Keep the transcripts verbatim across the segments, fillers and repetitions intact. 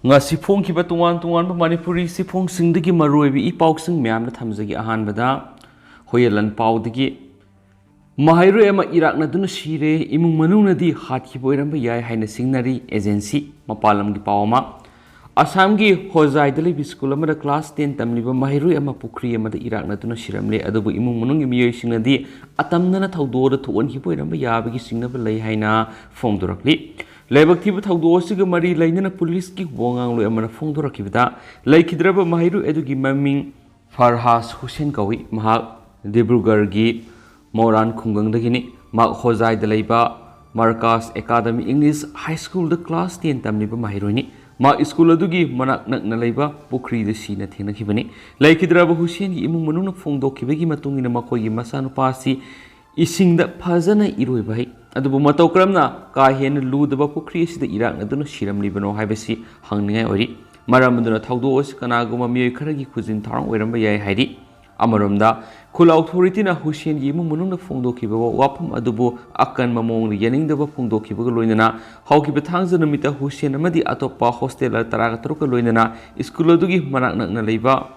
ꯉꯁꯤ ꯐꯣꯡꯈꯤꯕ ꯇꯣꯉꯥꯟ ꯇꯣꯉꯥꯟꯕ ꯃꯅꯤꯄꯨꯔꯤ ꯆꯦꯐꯣꯡꯁꯤꯡꯗꯒꯤ ꯃꯔꯨꯑꯣꯏꯕ ꯏ ꯄꯥꯎꯁꯤꯡ ꯃꯌꯥꯝꯗ ꯊꯝꯖꯒꯦ꯫ ꯑꯍꯥꯟꯕꯗ ꯍꯨꯌꯦꯟ ꯂꯥꯟꯄꯥꯎꯗꯒꯤ, ꯃꯍꯩꯔꯣꯏ ꯑꯃ ꯏꯔꯥꯛꯅꯗꯨꯅ ꯁꯤꯔꯦ, ꯏꯃꯨꯡ ꯃꯅꯨꯡꯅꯗꯤ ꯍꯥꯠꯈꯤꯕ ꯑꯣꯏꯔꯝꯕ ꯌꯥꯏ ꯍꯥꯏꯅ ꯆꯤꯡꯅꯔꯤ꯫ ꯑꯦꯖꯦꯟꯁꯤ꯫ ꯃꯄꯥꯟ ꯂꯝꯒꯤ ꯄꯥꯎ ꯑꯃ, ꯑꯁꯥꯝꯒꯤ ꯍꯣꯖꯥꯏꯗ ꯂꯩꯕ ꯁ꯭ꯀꯨꯜ ꯑꯃꯗ ꯀ꯭ꯂꯥꯁ ꯇꯦꯟ ꯇꯝꯂꯤꯕ ꯃꯍꯩꯔꯣꯏ ꯑꯃ ꯄꯨꯈ꯭ꯔꯤ ꯑꯃꯗ ꯏꯔꯥꯛꯅꯗꯨꯅ ꯁꯤꯔꯝꯂꯦ, ꯑꯗꯨꯕꯨ ꯏꯃꯨꯡ ꯃꯅꯨꯡꯒꯤ ꯃꯤꯑꯣꯏꯁꯤꯡꯅꯗꯤ ꯑꯇꯝꯅꯅ ꯊꯧꯗꯣꯛ ꯑꯗꯨ ꯊꯣꯛꯍꯟꯈꯤꯕ ꯑꯣꯏꯔꯝꯕ ꯌꯥꯕꯒꯤ ꯆꯤꯡꯅꯕ ꯂꯩ ꯍꯥꯏꯅ ꯐꯣꯡꯗꯣꯔꯛꯂꯤ꯫ ꯂꯥꯏꯕꯛ ꯊꯤꯕ ꯊꯧꯗꯣꯛ ꯑꯁꯤꯒ ꯃꯔꯤ ꯂꯩꯅꯅ ꯄꯨꯂꯤꯁꯀꯤ ꯋꯥꯉꯥꯡꯂꯣꯏ ꯑꯃꯅ ꯐꯣꯡꯗꯣꯔꯛꯈꯤꯕꯗ, ꯂꯩꯈꯤꯗ꯭ꯔꯕ ꯃꯍꯩꯔꯣꯏ ꯑꯗꯨꯒꯤ ꯃꯃꯤꯡ ꯐꯔꯍꯥꯖ ꯍꯨꯁꯦꯟ ꯀꯧꯏ꯫ ꯃꯍꯥꯛ ꯗꯤꯕ꯭ꯔꯨꯒꯔꯒꯤ ꯃꯣꯔꯥꯟ ꯈꯨꯡꯒꯪꯗꯒꯤꯅꯤ꯫ ꯃꯍꯥꯛ ꯍꯣꯖꯥꯏꯗ ꯂꯩꯕ ꯃꯔꯀꯥꯁ ꯑꯦꯀꯥꯗꯃꯤ ꯏꯪꯂꯤꯁ ꯍꯥꯏ ꯁ꯭ꯀꯨꯜꯗ ꯀ꯭ꯂꯥꯁ ꯇꯦꯟ ꯇꯝꯂꯤꯕ ꯃꯍꯩꯔꯣꯏꯅꯤ꯫ ꯃꯍꯥꯛ ꯁ꯭ꯀꯨꯜ ꯑꯗꯨꯒꯤ ꯃꯅꯥꯛ ꯅꯛꯅ ꯂꯩꯕ ꯄꯨꯈ꯭ꯔꯤꯗ ꯁꯤꯅ ꯊꯦꯡꯅꯈꯤꯕꯅꯤ꯫ ꯂꯩꯈꯤꯗ꯭ꯔꯕ ꯍꯨꯁꯦꯟꯒꯤ ꯏꯃꯨꯡ ꯃꯅꯨꯡꯅ ꯐꯣꯡꯗꯣꯛꯈꯤꯕꯒꯤ ꯃꯇꯨꯡ ꯏꯟꯅ, ꯃꯈꯣꯏꯒꯤ ꯃꯆꯥꯅꯨꯄꯥ ꯑꯁꯤ ꯏꯁꯤꯡꯗ ꯐꯖꯅ ꯏꯔꯣꯏꯕ ꯍꯩ, ꯑꯗꯨꯕꯨ ꯃꯇꯧ ꯀꯔꯝꯅ ꯀꯥ ꯍꯦꯟꯅ ꯂꯨꯗꯕ ꯄꯨꯈ꯭ꯔꯤ ꯑꯁꯤꯗ ꯏꯔꯥꯛꯅꯗꯨꯅ ꯁꯤꯔꯝꯂꯤꯕꯅꯣ ꯍꯥꯏꯕꯁꯤ ꯍꯪꯅꯤꯡꯉꯥꯏ ꯑꯣꯏꯔꯤ꯫ ꯃꯔꯝ ꯑꯗꯨꯅ ꯊꯧꯗꯣꯛ ꯑꯁꯤ ꯀꯅꯥꯒꯨꯝꯕ ꯃꯤꯑꯣꯏ ꯈꯔꯒꯤ ꯈꯨꯖꯤꯟ ꯊꯧꯔꯥꯡ ꯑꯣꯏꯔꯝꯕ ꯌꯥꯏ ꯍꯥꯏꯔꯤ꯫ ꯑꯃꯔꯣꯝꯗ, ꯈꯨꯜ ꯑꯣꯊꯣꯔꯤꯇꯤꯅ ꯍꯨꯁꯦꯟꯒꯤ ꯏꯃꯨꯡ ꯃꯅꯨꯡꯗ ꯐꯣꯡꯗꯣꯛꯈꯤꯕ ꯋꯥꯐꯝ ꯑꯗꯨꯕꯨ ꯑꯀꯟꯕ ꯃꯑꯣꯡꯗ ꯌꯥꯅꯤꯡꯗꯕ ꯐꯣꯡꯗꯣꯛꯈꯤꯕꯒ ꯂꯣꯏꯅꯅ, ꯍꯧꯈꯤꯕ ꯊꯥꯡꯖ ꯅꯨꯃꯤꯠꯇ ꯍꯨꯁꯦꯟ ꯑꯃꯗꯤ ꯑꯇꯣꯞꯄ ꯍꯣꯁꯇꯦꯂꯔ ꯇꯔꯥꯒ ꯇꯔꯨꯛꯀ ꯂꯣꯏꯅꯅ ꯁ꯭ꯀꯨꯜ ꯑꯗꯨꯒꯤ ꯃꯅꯥꯛ ꯅꯛꯅ ꯂꯩꯕ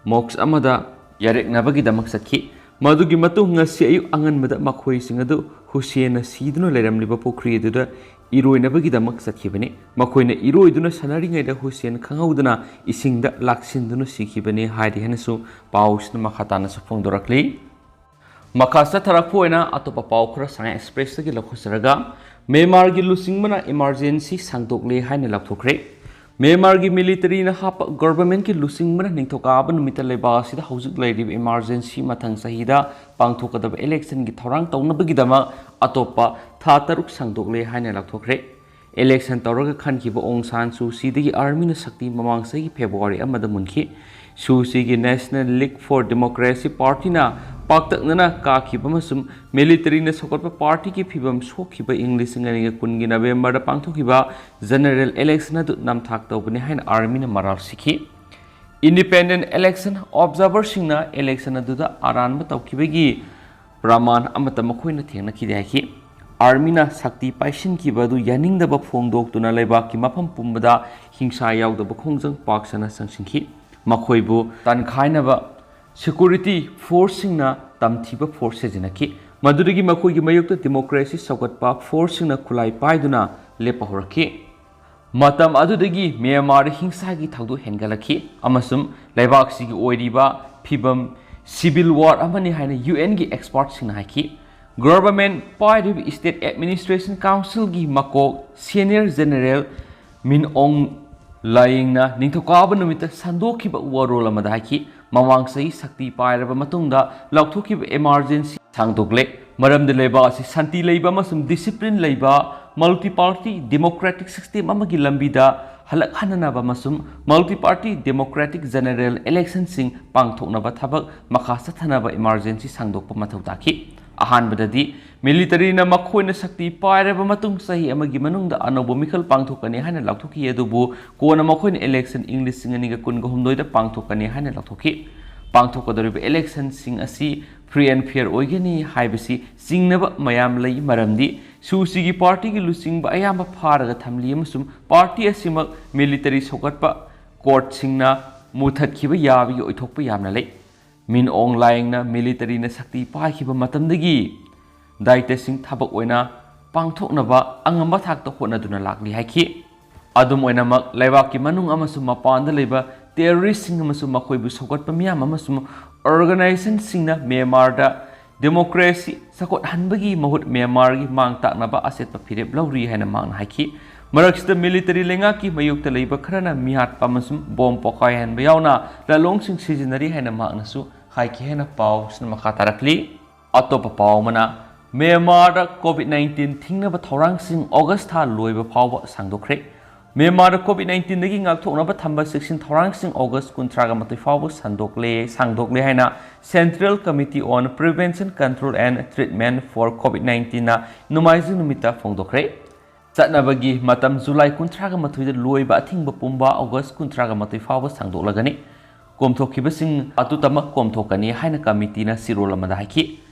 ꯃꯣꯛꯁ ꯑꯃꯗ ꯌꯥꯔꯦꯛꯅꯕꯒꯤꯗꯃꯛ ꯆꯠꯈꯤ꯫ ꯃꯗꯨꯒꯤ ꯃꯇꯨꯡ ꯉꯁꯤ ꯑꯌꯨꯛ ꯑꯉꯟꯕꯗ ꯃꯈꯣꯏꯁꯤꯡ ꯑꯗꯨ ꯍꯨꯁꯦꯟꯅ ꯁꯤꯗꯨꯅ ꯂꯩꯔꯝꯂꯤꯕ ꯄꯨꯈ꯭ꯔꯤ ꯑꯗꯨꯗ ꯏꯔꯣꯏꯅꯕꯒꯤꯗꯃꯛ ꯆꯠꯈꯤꯕꯅꯤ꯫ ꯃꯈꯣꯏꯅ ꯏꯔꯣꯏꯗꯨꯅ ꯁꯥꯟꯅꯔꯤꯉꯩꯗ ꯍꯨꯁꯦꯟ ꯈꯪꯍꯧꯗꯅ ꯏꯁꯤꯡꯗ ꯂꯥꯛꯁꯤꯟꯗꯨꯅ ꯁꯤꯈꯤꯕꯅꯤ ꯍꯥꯏꯔꯤ ꯍꯥꯏꯅꯁꯨ ꯄꯥꯎꯁꯤꯅ ꯃꯈꯥ ꯇꯥꯅꯁꯨ ꯐꯣꯡꯗꯣꯔꯛꯂꯤ꯫ ꯃꯈꯥ ꯆꯠꯊꯔꯛꯄ ꯑꯣꯏꯅ ꯑꯇꯣꯞꯄ ꯄꯥꯎ ꯈꯔ ꯁꯉꯥꯏ ꯑꯦꯛꯁꯄ꯭ꯔꯦꯁꯇꯒꯤ ꯂꯧꯈꯠꯆꯔꯒ, ꯃ꯭ꯌꯥꯟꯃꯥꯔꯒꯤ ꯂꯨꯆꯤꯡꯕꯅ ꯏꯃꯥꯔꯖꯦꯟꯁꯤ ꯁꯥꯡꯗꯣꯛꯂꯦ ꯍꯥꯏꯅ ꯂꯥꯎꯊꯣꯛꯈ꯭ꯔꯦ꯫ ꯃ꯭ꯌꯥꯟꯃꯥꯔꯒꯤ ꯃꯤꯂꯤꯇꯔꯤꯅ ꯍꯥꯞꯄ ꯒꯣꯚꯔꯟꯃꯦꯟꯠꯀꯤ ꯂꯨꯆꯤꯡꯕꯅ ꯅꯤꯡꯊꯧꯀꯥꯕ ꯅꯨꯃꯤꯠꯇ ꯂꯩꯕꯥꯛ ꯑꯁꯤꯗ ꯍꯧꯖꯤꯛ ꯂꯩꯔꯤꯕ ꯏꯃꯥꯔꯖꯦꯟꯁꯤ ꯃꯊꯪ ꯆꯍꯤꯗ ꯄꯥꯡꯊꯣꯛꯀꯗꯕ ꯏꯂꯦꯛꯁꯟꯒꯤ ꯊꯧꯔꯥꯡ ꯇꯧꯅꯕꯒꯤꯗꯃꯛ ꯑꯇꯣꯞꯄ ꯊꯥ ꯇꯔꯨꯛ ꯁꯥꯡꯗꯣꯛꯂꯦ ꯍꯥꯏꯅ ꯂꯥꯎꯊꯣꯛꯈ꯭ꯔꯦ꯫ ꯏꯂꯦꯛꯁꯟ ꯇꯧꯔꯒ ꯈꯟꯈꯤꯕ ꯑꯣꯡ ꯁꯥꯟ ꯁꯨ ꯆꯤꯗꯒꯤ ꯑꯥꯔꯃꯤꯅ ꯁꯛꯇꯤ ꯃꯃꯥꯡ ꯆꯍꯤꯒꯤ ꯐꯦꯕ꯭ꯔꯨꯋꯥꯔꯤ ꯑꯃꯗ ꯃꯨꯟꯈꯤ꯫ ꯁꯨ ꯆꯤꯒꯤ National League for Democracy ꯄꯥꯔꯇꯤꯅ ꯄꯥꯛꯇꯛꯅꯅ ꯀꯥꯈꯤꯕ ꯑꯃꯁꯨꯡ ꯃꯤꯂꯤꯇꯔꯤꯅ ꯁꯧꯒꯠꯄ ꯄꯥꯔꯇꯤꯒꯤ ꯐꯤꯕꯝ ꯁꯣꯛꯈꯤꯕ ꯏꯪ ꯂꯤꯁꯤꯡ ꯑꯅꯤꯒ ꯀꯨꯟꯒꯤ ꯅꯕꯦꯝꯕꯔꯗ ꯄꯥꯡꯊꯣꯛꯈꯤꯕ ꯖꯦꯅꯔꯦꯜ ꯏꯂꯦꯛꯁꯟ ꯑꯗꯨ ꯅꯝꯊꯥꯛ ꯇꯧꯕꯅꯤ ꯍꯥꯏꯅ ꯑꯥꯔꯃꯤꯅ ꯃꯔꯥꯜ ꯁꯤꯈꯤ꯫ ꯏꯟꯗꯤꯄꯦꯟꯗꯦꯟꯠ ꯏꯂꯦꯛꯁꯟ ꯑꯣꯕꯖꯥꯔꯚꯔꯁꯤꯡꯅ ꯏꯂꯦꯛꯁꯟ ꯑꯗꯨꯗ ꯑꯔꯥꯟꯕ ꯇꯧꯈꯤꯕꯒꯤ ꯄ꯭ꯔꯃꯥꯟ ꯑꯃꯠꯇ ꯃꯈꯣꯏꯅ ꯊꯦꯡꯅꯈꯤꯗꯦ ꯍꯥꯏꯈꯤ꯫ ꯑꯥꯔꯃꯤꯅ ꯁꯛꯇꯤ ꯄꯥꯏꯁꯤꯟꯈꯤꯕ ꯑꯗꯨ ꯌꯥꯅꯤꯡꯗꯕ ꯐꯣꯡꯗꯣꯛꯇꯨꯅ ꯂꯩꯕꯥꯛꯀꯤ ꯃꯐꯝ ꯄꯨꯝꯕꯗ ꯍꯤꯡꯁꯥ ꯌꯥꯎꯗꯕ ꯈꯣꯡꯖꯪ ꯄꯥꯛ ꯁꯟꯅ ꯆꯪꯁꯤꯟꯈꯤ꯫ ꯃꯈꯣꯏꯕꯨ ꯇꯥꯟꯈꯥꯏꯅꯕ ꯁꯦꯀ꯭ꯌꯨꯔꯤꯇꯤ ꯐꯣꯔꯁꯁꯤꯡꯅ ꯇꯝꯊꯤꯕ ꯐꯣꯔꯁ ꯁꯤꯖꯤꯟꯅꯈꯤ꯫ ꯃꯗꯨꯗꯒꯤ ꯃꯈꯣꯏꯒꯤ ꯃꯥꯌꯣꯛꯇ ꯗꯦꯃꯣꯀ꯭ꯔꯦꯁꯤ ꯁꯧꯒꯠꯄ ꯐꯣꯔꯁꯁꯤꯡꯅ ꯈꯨꯠꯂꯥꯏ ꯄꯥꯏꯗꯨꯅ ꯂꯦꯞꯄ ꯍꯧꯔꯛꯈꯤ꯫ ꯃꯇꯝ ꯑꯗꯨꯗꯒꯤ ꯃ꯭ꯌꯥꯟꯃꯥꯔꯗ ꯍꯤꯡꯁꯥꯒꯤ ꯊꯧꯗꯣꯛ ꯍꯦꯟꯒꯠꯂꯛꯈꯤ ꯑꯃꯁꯨꯡ ꯂꯩꯕꯥꯛꯁꯤꯒꯤ ꯑꯣꯏꯔꯤꯕ ꯐꯤꯕꯝ ꯁꯤꯚꯤꯜ ꯋꯥꯔ ꯑꯃꯅꯤ ꯍꯥꯏꯅ ꯌꯨ ꯑꯦꯟꯒꯤ ꯑꯦꯛꯁꯄꯥꯔꯠꯁꯤꯡꯅ ꯍꯥꯏꯈꯤ꯫ ꯒꯚꯔꯟꯃꯦꯟꯠ ꯄꯥꯏꯔꯤꯕ ꯁ꯭ꯇꯦꯠ ꯑꯦꯗꯃꯤꯅꯤꯁꯇ꯭ꯔꯦꯁꯟ ꯀꯥꯎꯟꯁꯤꯜꯒꯤ ꯃꯀꯣꯛ ꯁꯦꯅꯤꯌꯔ ꯖꯦꯅꯔꯦꯜ ꯃꯤꯟ ꯑꯣꯡ ꯂꯥꯏꯌꯦꯡꯅ ꯅꯤꯡꯊꯧꯀꯥꯕ ꯅꯨꯃꯤꯠꯇ ꯁꯟꯗꯣꯛꯈꯤꯕ ꯋꯥꯔꯣꯜ ꯑꯃꯗ ꯍꯥꯏꯈꯤ, ꯃꯃꯥꯡ ꯆꯍꯤ ꯁꯛꯇꯤ ꯄꯥꯏꯔꯕ ꯃꯇꯨꯡꯗ ꯂꯥꯎꯊꯣꯛꯈꯤꯕ ꯏꯃꯥꯔꯖꯦꯟꯁꯤ ꯁꯥꯡꯗꯣꯛꯂꯦ, ꯃꯔꯝꯗꯤ ꯂꯩꯕꯥꯛ ꯑꯁꯤ ꯁꯥꯟꯇꯤ ꯂꯩꯕ ꯑꯃꯁꯨꯡ ꯗꯤꯁꯤꯄ꯭ꯂꯤꯟ ꯂꯩꯕ ꯃꯜꯇꯤ ꯄꯥꯔꯇꯤ ꯗꯦꯃꯣꯀ꯭ꯔꯦꯇꯤꯛ ꯁꯤꯁꯇꯦꯝ ꯑꯃꯒꯤ ꯂꯝꯕꯤꯗ ꯍꯜꯂꯛꯍꯟꯅꯅꯕ ꯑꯃꯁꯨꯡ ꯃꯜꯇꯤ ꯄꯥꯔꯇꯤ ꯗꯦꯃꯣꯀ꯭ꯔꯦꯇꯤꯛ ꯖꯦꯅꯔꯦꯜ ꯏꯂꯦꯛꯁꯟꯁꯤꯡ ꯄꯥꯡꯊꯣꯛꯅꯕ ꯊꯕꯛ ꯃꯈꯥ ꯆꯠꯊꯅꯕ ꯏꯃꯥꯔꯖꯦꯟꯁꯤ ꯁꯥꯡꯗꯣꯛꯄ ꯃꯊꯧ ꯇꯥꯈꯤ꯫ ꯑꯍꯥꯟꯕꯗꯗꯤ ꯃꯤꯂꯤꯇꯔꯤꯅ ꯃꯈꯣꯏꯅ ꯁꯛꯇꯤ ꯄꯥꯏꯔꯕ ꯃꯇꯨꯡ ꯆꯍꯤ ꯑꯃꯒꯤ ꯃꯅꯨꯡꯗ ꯑꯅꯧꯕ ꯃꯤꯈꯜ ꯄꯥꯡꯊꯣꯛꯀꯅꯤ ꯍꯥꯏꯅ ꯂꯥꯎꯊꯣꯛꯈꯤ, ꯑꯗꯨꯕꯨ ꯀꯣꯟꯅ ꯃꯈꯣꯏꯅ ꯏꯂꯦꯛꯁꯟ ꯏꯪ ꯂꯤꯁꯤꯡ ꯑꯅꯤꯒ ꯀꯨꯟꯒ ꯍꯨꯝꯗꯣꯏꯗ ꯄꯥꯡꯊꯣꯛꯀꯅꯤ ꯍꯥꯏꯅ ꯂꯥꯎꯊꯣꯛꯈꯤ꯫ ꯄꯥꯡꯊꯣꯛꯀꯗꯧꯔꯤꯕ ꯏꯂꯦꯛꯁꯟꯁꯤꯡ ꯑꯁꯤ ꯐ꯭ꯔꯤ ꯑꯦꯟ ꯐꯤꯌꯔ ꯑꯣꯏꯒꯅꯤ ꯍꯥꯏꯕꯁꯤ ꯆꯤꯡꯅꯕ ꯃꯌꯥꯝ ꯂꯩ, ꯃꯔꯝꯗꯤ ꯁꯨ ꯆꯤꯒꯤ ꯄꯥꯔꯇꯤꯒꯤ ꯂꯨꯆꯤꯡꯕ ꯑꯌꯥꯝꯕ ꯐꯥꯔꯒ ꯊꯝꯂꯤ ꯑꯃꯁꯨꯡ ꯄꯥꯔꯇꯤ ꯑꯁꯤꯃꯛ ꯃꯤꯂꯤꯇꯔꯤ ꯁꯧꯒꯠꯄ ꯀꯣꯔꯠꯁꯤꯡꯅ ꯃꯨꯊꯠꯈꯤꯕ ꯌꯥꯕꯒꯤ ꯑꯣꯏꯊꯣꯛꯄ ꯌꯥꯝꯅ ꯂꯩ꯫ ꯃꯤꯟ ꯑꯣꯡ ꯂꯥꯏꯌꯦꯡꯅ ꯃꯤꯂꯤꯇꯔꯤꯅ ꯁꯛꯇꯤ ꯄꯥꯏꯈꯤꯕ ꯃꯇꯝꯗꯒꯤ ꯗꯥꯏꯇꯁꯤꯡ ꯊꯕꯛ ꯑꯣꯏꯅ ꯄꯥꯡꯊꯣꯛꯅꯕ ꯑꯉꯝꯕ ꯊꯥꯛꯇ ꯍꯣꯠꯅꯗꯨꯅ ꯂꯥꯛꯂꯤ ꯍꯥꯏꯈꯤ꯫ ꯑꯗꯨꯝ ꯑꯣꯏꯅꯃꯛ, ꯂꯩꯕꯥꯛꯀꯤ ꯃꯅꯨꯡ ꯑꯃꯁꯨꯡ ꯃꯄꯥꯟꯗ ꯂꯩꯕ ꯇꯦꯔꯣꯔꯤꯁ꯭ꯠꯁꯤꯡ ꯑꯃꯁꯨꯡ ꯃꯈꯣꯏꯕꯨ ꯁꯧꯒꯠꯄ ꯃꯤꯌꯥꯝ ꯑꯃꯁꯨꯡ ꯑꯣꯔꯒꯅꯥꯏꯖꯦꯁꯟꯁꯤꯡꯅ ꯃ꯭ꯌꯥꯟꯃꯥꯔꯗ ꯗꯦꯃꯣꯀ꯭ꯔꯦꯁꯤ ꯆꯥꯎꯈꯠꯍꯟꯕꯒꯤ ꯃꯍꯨꯠ ꯃ꯭ꯌꯥꯟꯃꯥꯔꯒꯤ ꯃꯥꯡ ꯇꯥꯛꯅꯕ ꯑꯆꯦꯠꯄ ꯐꯤꯔꯦꯞ ꯂꯧꯔꯤ ꯍꯥꯏꯅ ꯃꯍꯥꯛꯅ ꯍꯥꯏꯈꯤ꯫ ꯃꯔꯛꯁꯤꯗ ꯃꯤꯂꯤꯇꯔꯤ ꯂꯩꯉꯥꯛꯀꯤ ꯃꯥꯌꯣꯛꯇ ꯂꯩꯕ ꯈꯔꯅ ꯃꯤꯍꯥꯠꯄ ꯑꯃꯁꯨꯡ ꯕꯣꯝ ꯄꯣꯈꯥꯏꯍꯟꯕ ꯌꯥꯎꯅ ꯂꯥꯂꯣꯡꯁꯤꯡ ꯁꯤꯖꯤꯟꯅꯔꯤ ꯍꯥꯏꯅ ꯃꯍꯥꯛꯅꯁꯨ ꯍꯥꯏꯈꯤ ꯍꯥꯏꯅ ꯄꯥꯎꯁꯤꯅ ꯃꯈꯥ ꯇꯥꯔꯛꯂꯤ꯫ ꯑꯇꯣꯞꯄ ꯄꯥꯎ ꯑꯃꯅ, ꯃ꯭ꯌꯥꯟꯃꯥꯔꯗ ꯀꯣꯚꯤꯗ ꯅꯥꯏꯟꯇꯤꯟ ꯊꯤꯡꯅꯕ ꯊꯧꯔꯥꯡꯁꯤꯡ ꯑꯣꯒꯁ ꯊꯥ ꯂꯣꯏꯕ ꯐꯥꯎꯕ ꯁꯥꯡꯗꯣꯛꯈ꯭ꯔꯦ꯫ ꯃ꯭ꯌꯥꯟꯃꯥꯔꯗ ꯀꯣꯚꯤꯗ ꯅꯥꯏꯟꯇꯤꯟꯗꯒꯤ ꯉꯥꯛꯊꯣꯛꯅꯕ ꯊꯝꯕ ꯆꯦꯛꯁꯤꯟ ꯊꯧꯔꯥꯡꯁꯤꯡ ꯑꯣꯒꯁ ꯀꯨꯟꯊ꯭ꯔꯥꯒ ꯃꯥꯊꯣꯏ ꯐꯥꯎꯕ ꯁꯟꯗꯣꯛꯂꯦ, ꯁꯥꯡꯗꯣꯛꯂꯦ ꯍꯥꯏꯅ Central Committee on Prevention, Control and Treatment for COVID nineteenꯅ ꯅꯣꯡꯃꯥꯏꯖꯤꯡ ꯅꯨꯃꯤꯠꯇ ꯐꯣꯡꯗꯣꯛꯈ꯭ꯔꯦ꯫ ꯆꯠꯅꯕꯒꯤ ꯃꯇꯝ ꯖꯨꯂꯥꯏ ꯀꯨꯟꯊ꯭ꯔꯥꯒ ꯃꯥꯊꯣꯏꯗ ꯂꯣꯏꯕ ꯑꯊꯤꯡꯕ ꯄꯨꯝꯕ ꯑꯣꯒꯁ ꯀꯨꯟꯊ꯭ꯔꯥꯒ ꯃꯥꯊꯣꯏ ꯐꯥꯎꯕ ꯁꯥꯡꯗꯣꯛꯂꯒꯅꯤ꯫ ꯀꯣꯝꯊꯣꯛꯈꯤꯕꯁꯤꯡ ꯑꯗꯨꯇꯃꯛ ꯀꯣꯝꯊꯣꯛꯀꯅꯤ ꯍꯥꯏꯅ ꯀꯃꯤꯇꯤꯅ ꯆꯦꯔꯣꯜ ꯑꯃꯗ ꯍꯥꯏꯈꯤ꯫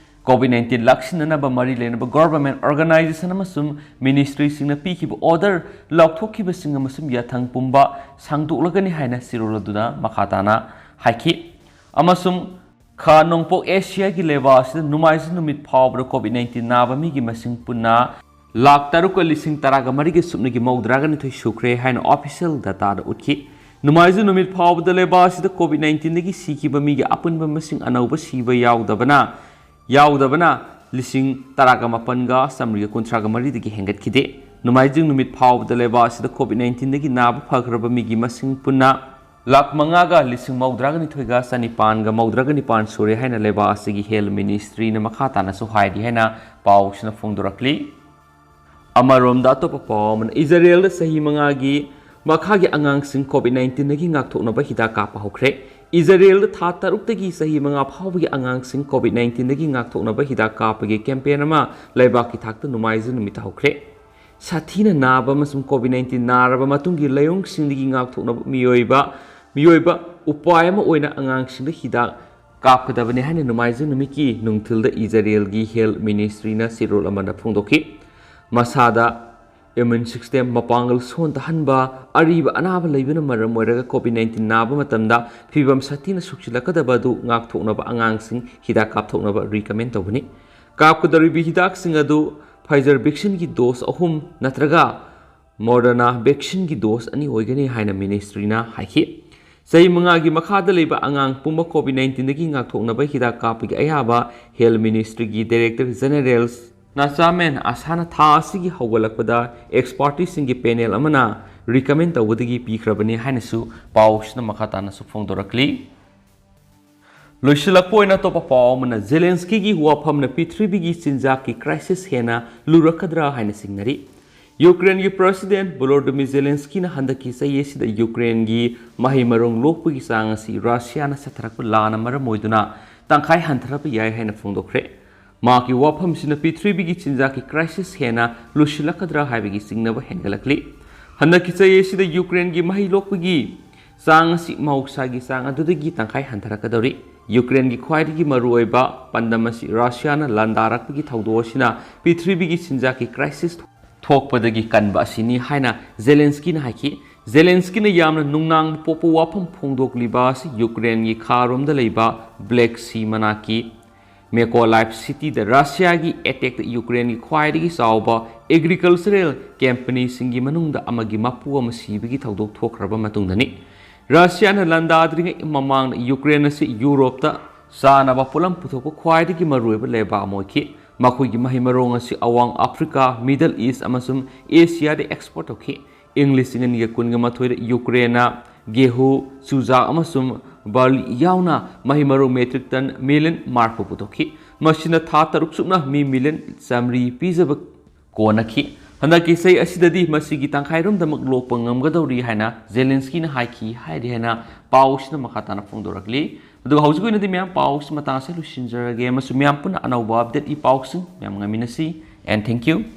ꯀꯣꯚꯤꯗ ꯅꯥꯏꯟꯇꯤꯟ ꯂꯥꯛꯁꯤꯟꯅꯅꯕ ꯃꯔꯤ ꯂꯩꯅꯕ ꯒꯣꯚꯔꯟꯃꯦꯟꯠ ꯑꯣꯔꯒꯅꯥꯏꯖꯦꯁꯟ ꯑꯃꯁꯨꯡ ꯃꯤꯅꯤꯁꯇ꯭ꯔꯤꯁꯤꯡꯅ ꯄꯤꯈꯤꯕ ꯑꯣꯔꯗꯔ ꯂꯥꯎꯊꯣꯛꯈꯤꯕꯁꯤꯡ ꯑꯃꯁꯨꯡ ꯌꯥꯊꯪ ꯄꯨꯝꯕ ꯁꯥꯡꯗꯣꯛꯂꯒꯅꯤ ꯍꯥꯏꯅ ꯆꯦꯔꯣꯜ ꯑꯗꯨꯅ ꯃꯈꯥ ꯇꯥꯅ ꯍꯥꯏꯈꯤ꯫ ꯑꯃꯁꯨꯡ ꯈꯥ ꯅꯣꯡꯄꯣꯛ ꯑꯦꯁꯤꯌꯥꯒꯤ ꯂꯩꯕꯥꯛ ꯑꯁꯤꯗ ꯅꯣꯡꯃꯥꯏꯖꯤꯡ ꯅꯨꯃꯤꯠ ꯐꯥꯎꯕꯗ ꯀꯣꯚꯤꯗ ꯅꯥꯏꯟꯇꯤꯟ ꯅꯥꯕ ꯃꯤꯒꯤ ꯃꯁꯤꯡ ꯄꯨꯟꯅ ꯂꯥꯈ ꯇꯔꯨꯛꯀ ꯂꯤꯁꯤꯡ ꯇꯔꯥꯒ ꯃꯔꯤꯒ ꯁꯨꯞꯅꯒꯤ ꯃꯧꯗ꯭ꯔꯥꯒ ꯅꯤꯊꯣꯏ ꯁꯨꯈ꯭ꯔꯦ ꯍꯥꯏꯅ ꯑꯣꯐꯤꯁꯤꯌꯦꯜ ꯗꯥꯇꯥꯗ ꯎꯠꯈꯤ꯫ ꯅꯣꯡꯃꯥꯏꯖꯤꯡ ꯅꯨꯃꯤꯠ ꯐꯥꯎꯕꯗ ꯂꯩꯕꯥꯛ ꯑꯁꯤꯗ ꯀꯣꯚꯤꯗ ꯅꯥꯏꯟꯇꯤꯟꯗꯒꯤ ꯁꯤꯈꯤꯕ ꯃꯤꯒꯤ ꯑꯄꯨꯟꯕ ꯃꯁꯤꯡ ꯑꯅꯧꯕ ꯁꯤꯕ ꯌꯥꯎꯗꯕꯅ ꯌꯥꯎꯗꯕꯅ ꯂꯤꯁꯤꯡ ꯇꯔꯥꯒ ꯃꯥꯄꯟꯒ ꯆꯥꯃꯔꯤꯒ ꯀꯨꯟꯊ꯭ꯔꯥꯒ ꯃꯔꯤꯗꯒꯤ ꯍꯦꯟꯒꯠꯈꯤꯗꯦ꯫ ꯅꯣꯡꯃꯥꯏꯖꯤꯡ ꯅꯨꯃꯤꯠ ꯐꯥꯎꯕꯗ ꯂꯩꯕꯥꯛ ꯑꯁꯤꯗ ꯀꯣꯚꯤꯗ ꯅꯥꯏꯟꯇꯤꯟꯗꯒꯤ ꯅꯥꯕ ꯐꯈ꯭ꯔꯕ ꯃꯤꯒꯤ ꯃꯁꯤꯡ ꯄꯨꯟꯅ ꯂꯥꯈ ꯃꯉꯥꯒ ꯂꯤꯁꯤꯡ ꯃꯧꯗ꯭ꯔꯥꯒ ꯅꯤꯊꯣꯏꯒ ꯆꯅꯤꯄꯥꯟꯒ ꯃꯧꯗ꯭ꯔꯥꯒ ꯅꯤꯄꯥꯟ ꯁꯨꯔꯦ ꯍꯥꯏꯅ ꯂꯩꯕꯥꯛ ꯑꯁꯤꯒꯤ ꯍꯦꯜꯊ ꯃꯤꯅꯤꯁꯇ꯭ꯔꯤꯅ ꯃꯈꯥ ꯇꯥꯅꯁꯨ ꯍꯥꯏꯔꯤ ꯍꯥꯏꯅ ꯄꯥꯎꯁꯤꯅ ꯐꯣꯡꯗꯣꯔꯛꯂꯤ꯫ ꯑꯃꯔꯣꯝꯗ ꯑꯇꯣꯞꯄ ꯄꯥꯎ ꯑꯃꯅ ꯏꯖꯔꯦꯜꯗ ꯆꯍꯤ ꯃꯉꯥꯒꯤ ꯃꯈꯥꯒꯤ ꯑꯉꯥꯡꯁꯤꯡ ꯀꯣꯚꯤꯗ ꯅꯥꯏꯟꯇꯤꯟꯗꯒꯤ ꯉꯥꯛꯊꯣꯛꯅꯕ ꯍꯤꯗꯥꯛ ꯀꯥꯞꯄ ꯍꯧꯈ꯭ꯔꯦ꯫ ꯏꯖꯔꯦꯜꯗ ꯊꯥ ꯇꯔꯨꯛꯇꯒꯤ ꯆꯍꯤ ꯃꯉꯥ ꯐꯥꯎꯕꯒꯤ ꯑꯉꯥꯡꯁꯤꯡ ꯀꯣꯚꯤꯗ ꯅꯥꯏꯟꯇꯤꯟꯗꯒꯤ ꯉꯥꯛꯊꯣꯛꯅꯕ ꯍꯤꯗꯥꯛ ꯀꯥꯞꯄꯒꯤ ꯀꯦꯝꯄꯦꯟ ꯑꯃ ꯂꯩꯕꯥꯛꯀꯤ ꯊꯥꯛꯇ ꯅꯣꯡꯃꯥꯏꯖꯤꯡ ꯅꯨꯃꯤꯠꯇ ꯍꯧꯈ꯭ꯔꯦ꯫ ꯁꯥꯊꯤꯅ ꯅꯥꯕ ꯑꯃꯁꯨꯡ ꯀꯣꯚꯤꯗ ꯅꯥꯏꯟꯇꯤꯟ ꯅꯥꯔꯕ ꯃꯇꯨꯡꯒꯤ ꯂꯥꯏꯑꯣꯡꯁꯤꯡꯗꯒꯤ ꯉꯥꯛꯊꯣꯛꯅꯕ ꯃꯤꯑꯣꯏꯕ ꯃꯤꯑꯣꯏꯕ ꯎꯄꯥꯏ ꯑꯃ ꯑꯣꯏꯅ ꯑꯉꯥꯡꯁꯤꯡꯗ ꯍꯤꯗꯥꯛ ꯀꯥꯞꯀꯗꯕꯅꯤ ꯍꯥꯏꯅ ꯅꯣꯡꯃꯥꯏꯖꯤꯡ ꯅꯨꯃꯤꯠꯀꯤ ꯅꯨꯡꯊꯤꯜꯗ ꯏꯖꯔꯦꯜꯒꯤ ꯍꯦꯜꯊ ꯃꯤꯅꯤꯁꯇ꯭ꯔꯤꯅ ꯆꯦꯔꯣꯜ ꯑꯃꯗ ꯐꯣꯡꯗꯣꯛꯈꯤ꯫ ꯃꯁꯥꯗ ꯏꯃ꯭ꯌꯨꯟ ꯁꯤꯁꯇꯦꯝ ꯃꯄꯥꯡꯒꯜ ꯁꯣꯟꯊꯍꯟꯕ ꯑꯔꯤꯕ ꯑꯅꯥꯕ ꯂꯩꯕꯅ ꯃꯔꯝ ꯑꯣꯏꯔꯒ ꯀꯣꯚꯤꯗ ꯅꯥꯏꯟꯇꯤꯟ ꯅꯥꯕ ꯃꯇꯝꯗ ꯐꯤꯚꯝ ꯁꯥꯊꯤꯅ ꯁꯣꯛꯆꯤꯜꯂꯛꯀꯗꯕ ꯑꯗꯨ ꯉꯥꯛꯊꯣꯛꯅꯕ ꯑꯉꯥꯡꯁꯤꯡ ꯍꯤꯗꯥꯛ ꯀꯥꯞꯊꯣꯛꯅꯕ ꯔꯤꯀꯃꯦꯟ ꯇꯧꯕꯅꯤ꯫ ꯀꯥꯞꯀꯗꯧꯔꯤꯕ ꯍꯤꯗꯥꯛꯁꯤꯡ ꯑꯗꯨ ꯐꯥꯏꯖꯔ ꯚꯦꯛꯁꯤꯟꯒꯤ ꯗꯣꯁ ꯑꯍꯨꯝ ꯅꯠꯇ꯭ꯔꯒ ꯃꯣꯗꯔꯅꯥ ꯚꯦꯛꯁꯤꯟꯒꯤ ꯗꯣꯁ ꯑꯅꯤ ꯑꯣꯏꯒꯅꯤ ꯍꯥꯏꯅ ꯃꯤꯅꯤꯁꯇ꯭ꯔꯤꯅ ꯍꯥꯏꯈꯤ꯫ ꯆꯍꯤ ꯃꯉꯥꯒꯤ ꯃꯈꯥꯗ ꯂꯩꯕ ꯑꯉꯥꯡ ꯄꯨꯝꯕ ꯀꯣꯚꯤꯗ ꯅꯥꯏꯟꯇꯤꯟꯗꯒꯤ ꯉꯥꯛꯊꯣꯛꯅꯕ ꯍꯤꯗꯥꯛ ꯀꯥꯞꯄꯒꯤ ꯑꯌꯥꯕ ꯍꯦꯜꯊ ꯃꯤꯅꯤꯁꯇ꯭ꯔꯤꯒꯤ ꯗꯥꯏꯔꯦꯛꯇꯔ ꯖꯦꯅꯦꯔꯦꯜ ꯅꯥꯆꯥꯃꯦꯟ ꯑꯁꯥꯅ ꯊꯥ ꯑꯁꯤꯒꯤ ꯍꯧꯒꯠꯂꯛꯄꯗ ꯑꯦꯛꯁꯄꯥꯔꯇꯤꯁꯤꯡꯒꯤ ꯄꯦꯅꯦꯜ ꯑꯃꯅ ꯔꯤꯀꯃꯦꯟ ꯇꯧꯕꯗꯒꯤ ꯄꯤꯈ꯭ꯔꯕꯅꯤ ꯍꯥꯏꯅꯁꯨ ꯄꯥꯎꯁꯤꯅ ꯃꯈꯥ ꯇꯥꯅꯁꯨ ꯐꯣꯡꯗꯣꯔꯛꯂꯤ꯫ ꯂꯣꯏꯁꯤꯜꯂꯛꯄ ꯑꯣꯏꯅ ꯑꯇꯣꯞꯄ ꯄꯥꯎ ꯑꯃꯅ, ꯖꯦꯂꯦꯟꯁꯀꯤꯒꯤ ꯋꯥꯐꯝꯅ ꯄ꯭ꯔꯤꯊꯤꯕꯤꯒꯤ ꯆꯤꯟꯖꯥꯛꯀꯤ ꯀ꯭ꯔꯥꯏꯁꯤꯁ ꯍꯦꯟꯅ ꯂꯨꯔꯛꯀꯗ꯭ꯔꯥ ꯍꯥꯏꯅ ꯆꯤꯡꯅꯔꯤ꯫ ꯌꯨꯀ꯭ꯔꯦꯟꯒꯤ ꯄ꯭ꯔꯦꯁꯤꯗꯦꯟꯠ ꯚꯣꯂꯣꯗꯤꯃꯤꯔ ꯖꯦꯂꯦꯟꯁꯀꯤꯅ ꯍꯟꯗꯛꯀꯤ ꯆꯍꯤ ꯑꯁꯤꯗ ꯌꯨꯀ꯭ꯔꯦꯟꯒꯤ ꯃꯍꯩ ꯃꯔꯣꯡ ꯂꯣꯛꯄꯒꯤ ꯆꯥꯡ ꯑꯁꯤ ꯔꯁꯤꯌꯥꯅ ꯆꯠꯊꯔꯛꯄ ꯂꯥꯟꯅ ꯃꯔꯝ ꯑꯣꯏꯗꯨꯅ ꯇꯪꯈꯥꯏ ꯍꯟꯊꯔꯛꯄ ꯌꯥꯏ ꯍꯥꯏꯅ ꯐꯣꯡꯗꯣꯛꯈ꯭ꯔꯦ꯫ ꯃꯍꯥꯛꯀꯤ ꯋꯥꯐꯝꯁꯤꯅ ꯄ꯭ꯔꯤꯊꯤꯕꯤꯒꯤ ꯆꯤꯟꯖꯥꯛꯀꯤ ꯀ꯭ꯔꯥꯏꯁꯤꯁ ꯍꯦꯟꯅ ꯂꯨꯁꯤꯜꯂꯛꯀꯗ꯭ꯔꯥ ꯍꯥꯏꯕꯒꯤ ꯆꯤꯡꯅꯕ ꯍꯦꯟꯒꯠꯂꯛꯂꯤ꯫ ꯍꯟꯗꯛꯀꯤ ꯆꯍꯤ ꯑꯁꯤꯗ ꯌꯨꯀ꯭ꯔꯦꯟꯒꯤ ꯃꯍꯩ ꯂꯣꯛꯄꯒꯤ ꯆꯥꯡ ꯑꯁꯤ ꯃꯍꯧꯁꯥꯒꯤ ꯆꯥꯡ ꯑꯗꯨꯗꯒꯤ ꯇꯪꯈꯥꯏ ꯍꯟꯊꯔꯛꯀꯗꯧꯔꯤ꯫ ꯌꯨꯀ꯭ꯔꯦꯟꯒꯤ ꯈ꯭ꯋꯥꯏꯗꯒꯤ ꯃꯔꯨꯑꯣꯏꯕ ꯄꯥꯟꯗꯝ ꯑꯁꯤ ꯔꯁꯤꯌꯥꯅ ꯂꯥꯟꯗꯥꯔꯛꯄꯒꯤ ꯊꯧꯗꯣꯛ ꯑꯁꯤꯅ ꯄ꯭ꯔꯤꯊꯤꯕꯤꯒꯤ ꯆꯤꯟꯖꯥꯛꯀꯤ ꯀ꯭ꯔꯥꯏꯁꯤꯁ ꯊꯣꯛꯄꯗꯒꯤ ꯀꯟꯕ ꯑꯁꯤꯅꯤ ꯍꯥꯏꯅ ꯖꯦꯂꯦꯟꯁꯀꯤꯅ ꯍꯥꯏꯈꯤ꯫ ꯖꯦꯂꯦꯟꯁꯀꯤꯅ ꯌꯥꯝꯅ ꯅꯨꯡꯅꯥꯡꯕ ꯄꯣꯛꯄ ꯋꯥꯐꯝ ꯐꯣꯡꯗꯣꯛꯂꯤꯕ ꯑꯁꯤ ꯌꯨꯀ꯭ꯔꯦꯟꯒꯤ ꯈꯥꯔꯣꯝꯗ ꯂꯩꯕ ꯕ꯭ꯂꯦꯛ ꯁꯤ ꯃꯅꯥꯛꯀꯤ ꯃꯦꯀꯣꯂꯥꯏꯚ ꯁꯤꯇꯤꯗ ꯔꯁꯤꯌꯥꯒꯤ ꯑꯦꯇꯦꯛꯇ ꯌꯨꯀ꯭ꯔꯦꯟꯒꯤ ꯈ꯭ꯋꯥꯏꯗꯒꯤ ꯆꯥꯎꯕ ꯑꯦꯒ꯭ꯔꯤꯀꯜꯆꯔꯦꯜ ꯀꯝꯄꯅꯤꯁꯤꯡꯒꯤ ꯃꯅꯨꯡꯗ ꯑꯃꯒꯤ ꯃꯄꯨ ꯑꯃ ꯁꯤꯕꯒꯤ ꯊꯧꯗꯣꯛ ꯊꯣꯛꯈ꯭ꯔꯕ ꯃꯇꯨꯡꯗꯅꯤ꯫ ꯔꯁꯤꯌꯥꯅ ꯂꯥꯟꯗꯥꯗ꯭ꯔꯤꯉꯩ ꯃꯃꯥꯡꯗ ꯌꯨꯀ꯭ꯔꯦꯟ ꯑꯁꯤ ꯌꯨꯔꯣꯞꯇ ꯆꯥꯅꯕ ꯄꯣꯠꯂꯝ ꯄꯨꯊꯣꯛꯄ ꯈ꯭ꯋꯥꯏꯗꯒꯤ ꯃꯔꯨꯑꯣꯏꯕ ꯂꯩꯕꯥꯛ ꯑꯃ ꯑꯣꯏꯈꯤ꯫ ꯃꯈꯣꯏꯒꯤ ꯃꯍꯩ ꯃꯔꯣꯡ ꯑꯁꯤ ꯑꯋꯥꯡ ꯑꯐ꯭ꯔꯤꯀꯥ, ꯃꯤꯗꯜ ꯏꯁ꯭ꯠ ꯑꯃꯁꯨꯡ ꯑꯦꯁꯤꯌꯥꯗ ꯑꯦꯛꯁꯄꯣꯔꯠ ꯇꯧꯈꯤ꯫ ꯏꯪ ꯂꯤꯁꯤꯡ ꯑꯅꯤꯒ ꯀꯨꯟꯒ ꯃꯥꯊꯣꯏꯗ ꯌꯨꯀ꯭ꯔꯦꯟꯅ ꯒꯦꯍꯨ, ꯆꯨꯖꯥꯛ ꯑꯃꯁꯨꯡ ꯕꯥꯔꯂꯤ ꯌꯥꯎꯅ ꯃꯍꯩ ꯃꯔꯣꯡ ꯃꯦꯇ꯭ꯔꯤꯛ ꯇꯟ ꯃꯤꯂꯤꯌꯟ ꯃꯔꯤꯐꯨ ꯄꯨꯊꯣꯛꯈꯤ꯫ ꯃꯁꯤꯅ ꯊꯥ ꯇꯔꯨꯛ ꯆꯨꯞꯅ ꯃꯤ ꯃꯤꯂꯤꯌꯟ ꯆꯥꯃꯔꯤ ꯄꯤꯖꯕ ꯀꯣꯟꯅꯈꯤ꯫ ꯍꯟꯗꯛꯀꯤ ꯆꯍꯤ ꯑꯁꯤꯗꯗꯤ ꯃꯁꯤꯒꯤ ꯇꯪꯈꯥꯏꯔꯣꯝꯗꯃꯛ ꯂꯣꯛꯄ ꯉꯝꯒꯗꯧꯔꯤ ꯍꯥꯏꯅ ꯖꯦꯂꯦꯟꯁꯀꯤꯅ ꯍꯥꯏꯈꯤ ꯍꯥꯏꯔꯤ ꯍꯥꯏꯅ ꯄꯥꯎꯁꯤꯅ ꯃꯈꯥ ꯇꯥꯅ ꯐꯣꯡꯗꯣꯔꯛꯂꯤ꯫ ꯑꯗꯨꯒ ꯍꯧꯖꯤꯛꯀꯤ ꯑꯣꯏꯅꯗꯤ ꯃꯌꯥꯝ ꯄꯥꯎꯁꯤ ꯃꯇꯥꯡ ꯑꯁꯤꯗ ꯂꯣꯏꯁꯤꯟꯖꯔꯒꯦ ꯑꯃꯁꯨꯡ ꯃꯌꯥꯝ ꯄꯨꯟꯅ ꯑꯅꯧꯕ ꯑꯞꯗꯦꯠꯀꯤ ꯄꯥꯎꯁꯤꯡ ꯃꯌꯥꯝ ꯉꯥꯏꯃꯤꯟꯅꯁꯤ꯫ And thank you.